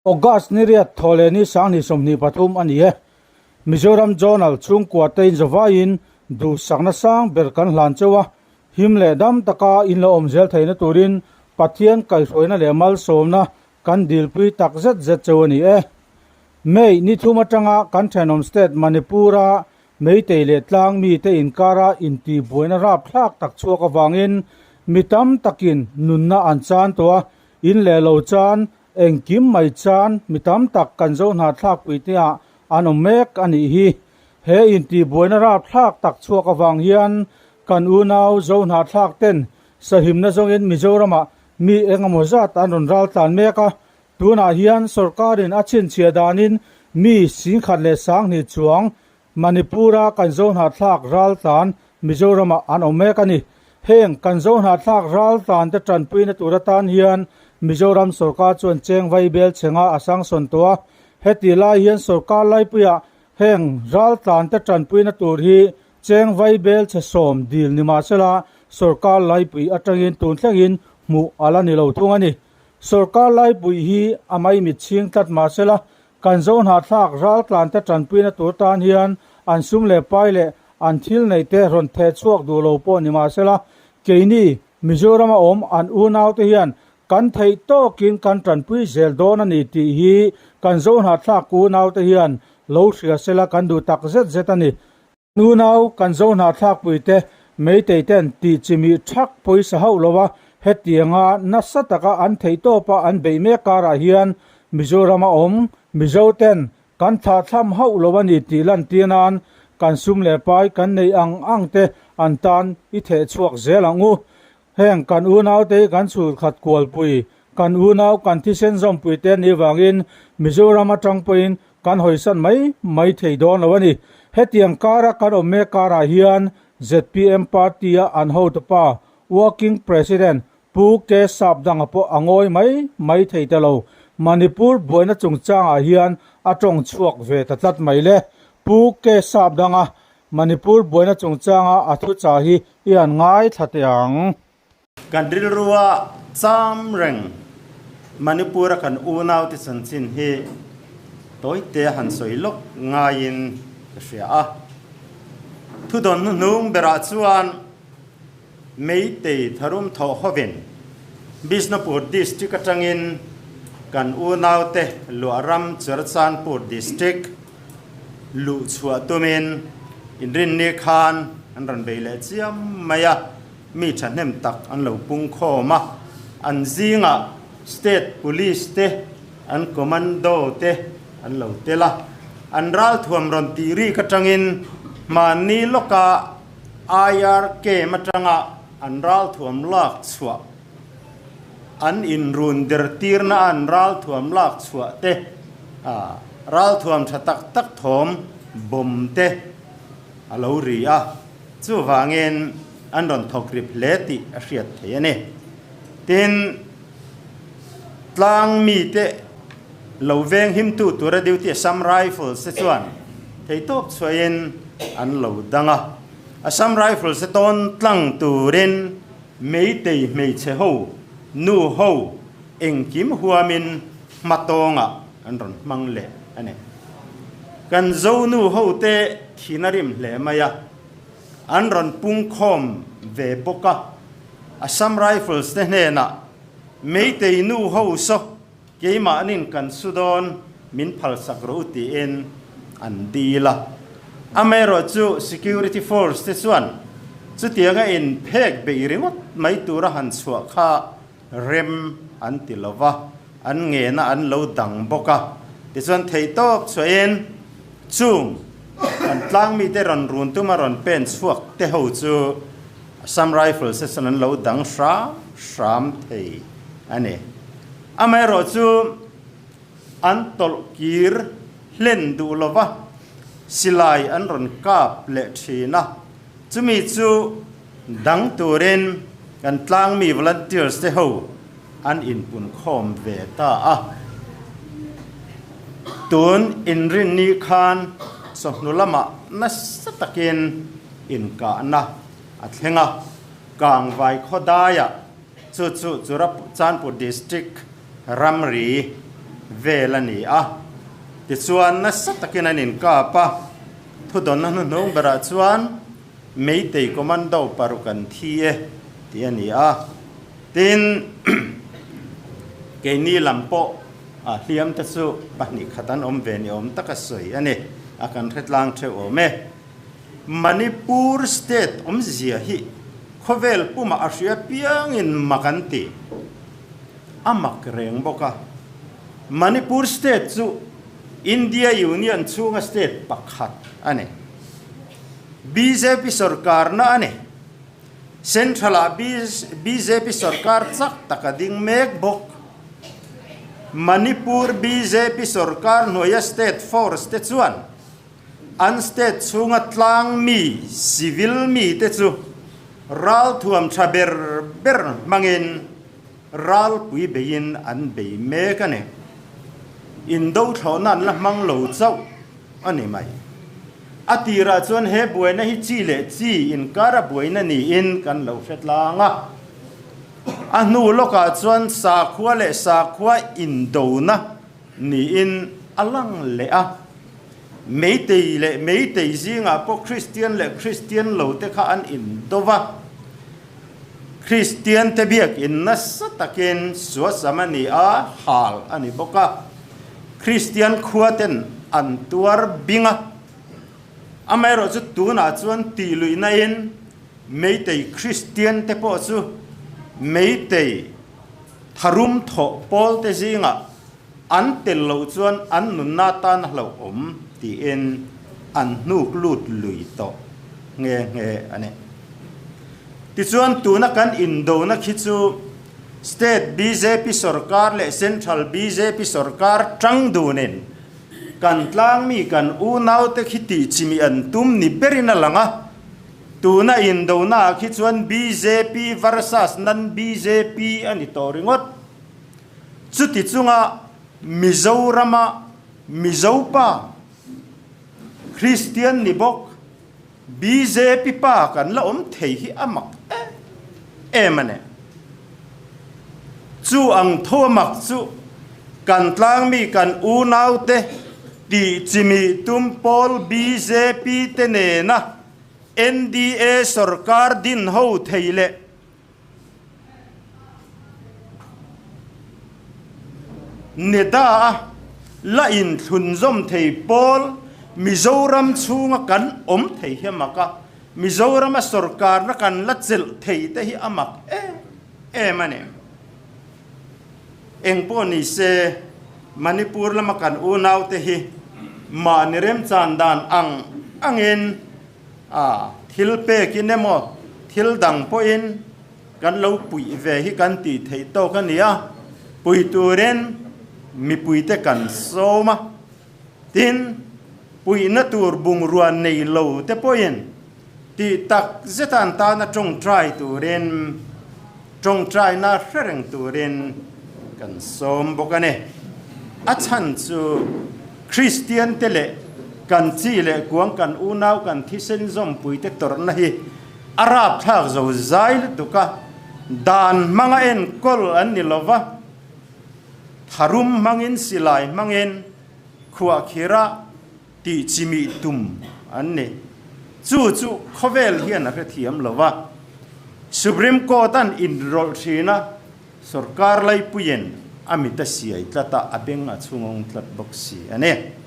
August ni riat thaw leh ni 2023 a ni e. Mizoram Journal chhungkua te inzawvaiin duhsakna sang ber kan hlan cheu a, him leh dam taka in lo awm zel theihna turin Pathian kaihhruaina leh malsawmna kan dilpui tak zet zet cheu a ni e. May ni thum atanga kan thenawm state Manipur-a Meitei leh tlang mite inkara intihbuaina rapthlak tak chhuak avangin mi tam takin nunna an chan tawh a, in leh lo chan Engkim mai chan mi tam tak kan zo hna thlakpui te ah an awm mek a nih hi. He intihbuaina rapthlak tak chhuak avang hian kan unau zo hna thlak ten sahimna zawngin Mizoramah mi engemaw zat an rawn ral tlan mek a. Tunah hian sorkarin a chhinchhiah danin mi 10,020 chuang Manipur-a kan zohnahthlak raltlan Mizoramah an awm mek a ni. Heng kan zohnahthlak raltlan te tanpuina tur atan hian Mizoram sorkar chuan cheng vaibel chhenga a sangsawn tawh a. Heti lai hian sorkar laipuiah heng raltlan te tanpuina tur hi cheng vaibel chhe sawm dil ni mahsela sorkar laipui atangin tun thlengin hmuh a la ni lo thung a ni. Sorkar laipui hi a maimit chhing tlat mahsela Kan zohnahthlak raltlante tanpuina tur tan hian an sum leh pai leh an thil neite rawn theh chhuak duh lo pawh ni mahsela, keini Mizorama awm an unaute hian kan theih tawkin kan tanpui zel dawn a ni tih hi kan zohnahthlak unaute hian lo hria sela kan duh tak zet zet a ni. Nunau kan zo hnahthlakpuite Meitei ten tih chimih thak pawisa hauh lo a, hetianga nasa taka an theihtawpa an beih mek karah hian Mizorama awm Mizo ten kan thlahthlam hauh lo a ni tih lantir nan kan sum leh pai kan neih ang ang te an tan i theh chhuak zel ang u. Heng kan unaute hi kan chhulkhat kualpui, kan unau kan thisen zawmpui te anih vangin Mizoram atang pawhin kan hawisan mai mai thei dawn lo a ni. Hetiang kara kan awm mek karah hian zpm party-a an hotupa Working President Pu K Sapdanga pawh a ngawi mai mai thei ta lo. Manipur buaina chungchangah hian a tawng chhuak ve ta tlat mai le. Pu K Sapdanga Manipur buaina chungchanga a thuchah hi i han ngaithla teh ang. Kan rilrua cham reng Manipur-a kan unaute chanchin hi tawite han sawi lawk ngaiin ka hria a. Thudawn hnuhnung berah chuan Meitei tharum thawh hovin Bishnupur District atangin kan unaute luahram Churachandpur District luh chhuah tumin inrinni khan an rawn bei leh chiam mai a. Mi thahnem tak an lo pung khawm a, an zingah State Police te, an Commando te an lo tel a. An ralthuam rawn tih rik atangin hmanni lawka IR camp atanga an ralthuam lak chhuah, an inrun der tirna an ralthuam lak chhuah te, ralthuam tha tak tak thawm bomb te a lo ri a. Chuvangin an rawn thawk rip hle tih a hriat theih a ni. Tin, tlang mite lo veng himtu tura duty Assam Rifles te chuan theitawp chhuahin an lo dang a. Assam Rifles te tawn tlang turin Meitei hmeichhe ho, nu ho engkim huamin hmatawngah an rawn hmang leh a ni. Kan Zonu hote thin a rim hle mai a, an rawn pungkhawm ve bawk a. Assam Rifles te hnenah Meitei nu ho saw keimahnin kan su dawn min phalsak rawh u tiin an dil a. Amaherawhchu Security Force te chuan chutianga inphek beih ringawt mai tura han chhuah kha Rem an ti lo va, an ngena an lo dang bawk a. Tichuan theihtawp chhuahin chung kan tlang mite rawn run tuma rawn pen chhuak te ho chu Assam Rifles te chuan an lo dang hram hram thei a ni. Amaherawh chu an tawlh kir hlen duh lo va, silai an rawn kap leh thin a, chumi chu Dang turin kan tlangmi volunteers te ho an inpunkhawm ve ta a. Tun inrinni khan chawhnu lamah nasa takin inkahna a thleng a, Kangvai khawdaiah chu chu Churachandpur District ramri. vel a ni a. Tichuan nasa takin an inkap a, thudawnna hnuhnung berah chuan Meitei Commando paruk an thi e tih a ni a. Tin, keini lam pawh a hliam te chu pahnih khat an awm ve ni awm taka sawi a ni. A kan hre tlang theuh awm e. Manipur state awmzia hi khawvel pumah a hria piangin mak an ti. A mak reng bawk a. Manipur state chu India Union chhunga state pakhat a ni. Bjp sorkarna a ni. Central-ah bjp sorkar chak tak a ding mek bawk. Manipur bjp sorkar hnuaia state force te chuan an state chhunga tlang mi, civil mi te chu ralthuam tha ber ber hmangin ralpui beiin an bei mek a ni. Indo thlawhna an la hmang lo chauh a ni mai. A tirah chuan he buaina hi chi leh chi inkara buaina niin kan lo hre tlang a. A hnu lawkah chuan sakhua leh sakhua indona niin a lang leh a. Meitei leh Meitei zingah pawh Kristian leh Kristian lote kha an indo va. Kristian te biakin nasa takin suasam a ni a, hal a ni bawk a. Kristian khua ten an tuar bing a. Amaherawh chu tunah chuan tih luihna in Meitei Kristian te pawh chu Meitei tharum thawh pawl te zingah an tel loh chuan an nunna tan a hlauhawm tiin an hnuk lut lui tawh nghe nghe a ni. Tichuan tuna kan indona khi chu State bjp sorkar leh Central bjp sorkar tang dunin kan tlangmi kan unaute khi tihchimih an tum ni berin a lang a, tuna indona ah khi chuan bjp versus nan bjp a ni tawh ringawt. Chuti chunga Mizorama Mizopa Kristian ni bawk bjp pa kan la awm thei hi a mak em em a ni. Chu ang tho a mak chu kan tlangmi kan unaute tih chimih tum pawl bjp te nena NDA sorkar din ho thei leh Neda a la inthlunzawm thei pawl Mizoram chhunga kan awm thei hi a mak a, Mizorama sorkarna kan la chelh thei te hi a mak em em a ni. Engpawh ni se, Manipur lama kan unaute hi mahni remchan dan ang angin A, thil pekin emaw, thil dang pawhin kan lo puih ve hi kan tih theih tawk a ni a, pui turin mipuite kan sawm a, tin, puihna tur bungrua nei lo te pawhin tih tak zeta an tana tawngtai turin, tawngtaina hre reng turin kan sawm bawk a ni. A chhan chu Kristian te leh kan chi leh kuang kan unau kan thisen zawmpui te tawrhna hi a rapthlak zo zai lutuk a, dan hmanga enkawl an ni lova, tharum hmangin silai hmangin khuahkhirah tih chimih tum an ni. Chu chu khawvel hian a hrethiam lo va, Supreme Court an inrawlh thin a, sorkar laipuiin a mit a siai tlat a, a beng a chhungawng tlat bawk si a ni.